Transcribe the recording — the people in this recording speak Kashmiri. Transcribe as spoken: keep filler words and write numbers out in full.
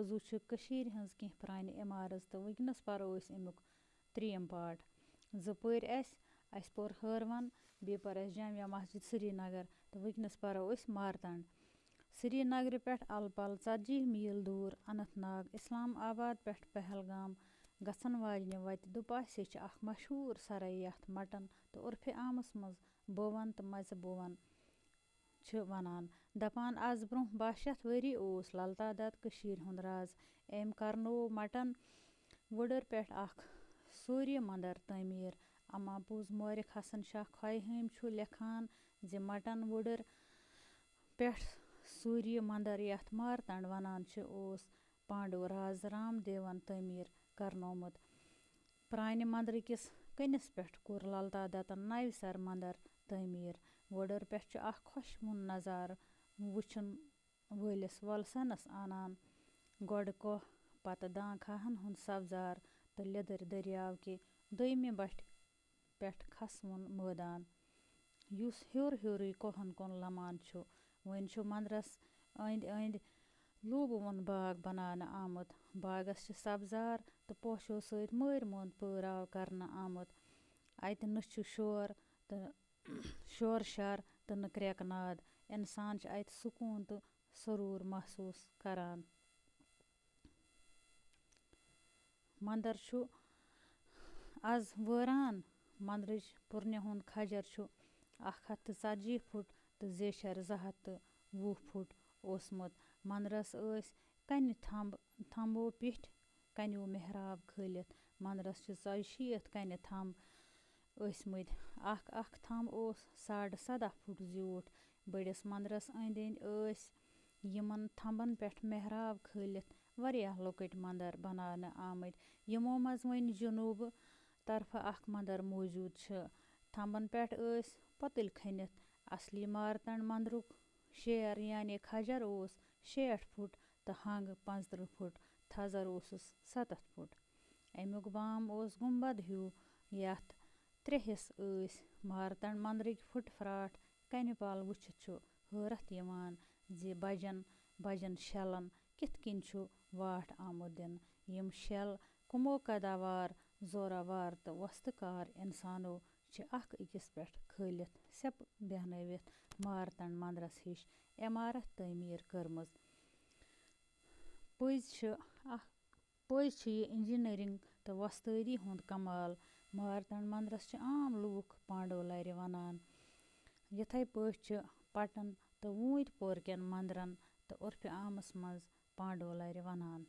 موضوع چھُ کٔشیٖرِ ہٕنٛز کینٛہہ پرٛانہِ عمارژ تہٕ وٕنکیٚنَس پَرو أسۍ اَمیُک ترٛیٚیِم پارٹ۔ زٕ پٔرۍ اَسہِ، اَسہِ پوٚر ہٲروَن، بیٚیہِ پٔر اَسہِ جامع مسجد سرینگر تہٕ وٕنکیٚنَس پَرو أسۍ مارتنڈ۔ سرینگرٕ پٮ۪ٹھ اَلہٕ پَلہٕ ژتجی میٖل دوٗر اننت ناگ، اسلام آباد پٮ۪ٹھ پہلگام گژھن واجنہِ وَتہِ دُپاسے چھِ اَکھ مشہوٗر سرٲے، یَتھ مَٹَن تہٕ عرفِ عامَس منٛز بووَن تہٕ مَژِ بووَن چھِ وَنان۔ دَپان، از برٛونٛہہ باہ شیٚتھ ؤری اوس للتا دت کٔشیٖرِ ہُنٛد راز۔ أمۍ کرنوو مَٹَن وُڈٕر پٮ۪ٹھ اَکھ سوریہ مندر تعمیٖر۔ اما پوٚز مورخ حسن شاہ کھوہٲمۍ چھُ لیکھان زِ مَٹَن وُڈٕر پٮ۪ٹھ سوریہ مندر، یَتھ مارتنڈ وَنان چھِ، اوس پانڈو راز رام دیون تعمیٖر کرنومُت۔ پرٛانہِ مندرٕ کِس کٔنِس پٮ۪ٹھ کوٚر للتا دتن نوِ سر مندر تعمیٖر۔ وُڈٕر پٮ۪ٹھ چھُ اکھ خۄشوُن نظارٕ وٕچھُن وٲلِس وۄلسَنَس اَنان۔ گۄڈٕ کوہ، پتہٕ دانٛکھاہَن ہُنٛد سبزار تہٕ لیٚدٕرۍ دٔریاو کہِ دوٚیمہِ بٹھِ پٮ۪ٹھ کھسوُن مٲدان، یُس ہیوٚر ہیوٚرُے کوہَن کُن لمان چھُ۔ وۄنۍ چھُ مندرَس أنٛدۍ أنٛدۍ لوٗبہٕ وُن باغ بناونہٕ آمُت۔ باغس چھِ سبزار تہٕ پوشو سۭتۍ مٲرۍ موٚنٛد پٲراو کرنہٕ آمُت۔ اَتہِ نہٕ چھُ شور تہٕ شور شر تہٕ نہٕ کرٛٮ۪کہٕ ناد۔ اِنسان چھُ اَتہِ سکوٗن تہٕ سروٗر محسوٗس کران۔ مندر چھُ از وٲران۔ مندرٕچ پُرنہِ ہُنٛد کھجر چھُ اکھ ہتھ تہٕ ژتجی فُٹ تہٕ زیچھر زٕ ہتھ تہٕ وُہ فُٹ اوسمُت۔ مندرس ٲسۍ کنہِ تھمب، تھمبو پیٚٹھۍ کنیو محراب کھٲلِتھ۔ مندرس چھِ ژۄیہِ شیٖتھ کنہِ تھمب ٲسمٕتۍ۔ اکھ اکھ تھمب اوس ساڑٕ سداہ فُٹ زیوٗٹھ۔ بٔڑِس مندرس أنٛدۍ أنٛدۍ ٲسۍ یِمن تھمبن پٮ۪ٹھ محراب کھٲلِتھ واریاہ لۄکٕٹۍ مندر بناونہٕ آمٕتۍ، یِمو منٛز وۄنۍ جنوٗبہٕ طرفہٕ اکھ مندر موجود چھُ۔ تھمبن پٮ۪ٹھ ٲسۍ پۄتٕلۍ کھٔنِتھ۔ اصلی مارتنڈ مندرُک شیر یعنی کھجر اوس شیٹھ فُٹ تہٕ ہنگ پانٛژترٕہ فُٹ، تھزر اوسُس ستتھ فُٹ۔ اَمیُک بام اوس گنبد ہیوٗ، یَتھ ترٛےٚ حصہٕ ٲسۍ۔ مارتنڈ مندرٕکۍ پھُٹ پھراٹ کنہِ پل وٕچھِتھ چھُ حٲرتھ یِوان زِ بجن بجن شیلن کِتھ کٔنۍ چھُ واٹھ آمُت دِنہٕ۔ یِم شیل کُمو قداوار، زورٕ وار تہٕ وۄستہٕ کار اِنسانو چھِ اکھ أکِس پٮ۪ٹھ کھٲلِتھ سیٚپہٕ بیٚہنٲوِتھ مارتنڈ مندرس ہِش عمارت تعمیٖر کٔرمٕژ۔ پٔزۍ چھِ اکھ، پٔزۍ چھِ یہِ انجینئرنگ تہٕ وۄستٲدی ہُنٛد کمال۔ مارتنڈ مندرس چھِ عام لوٗکھ پانڈو لرِ وَنان۔ یِتھے پٲٹھۍ چھِ پٹن تہٕ ووٗنتۍ پور کٮ۪ن مندرن تہٕ عرفِ عامس منٛز پانڈو لرِ وَنان۔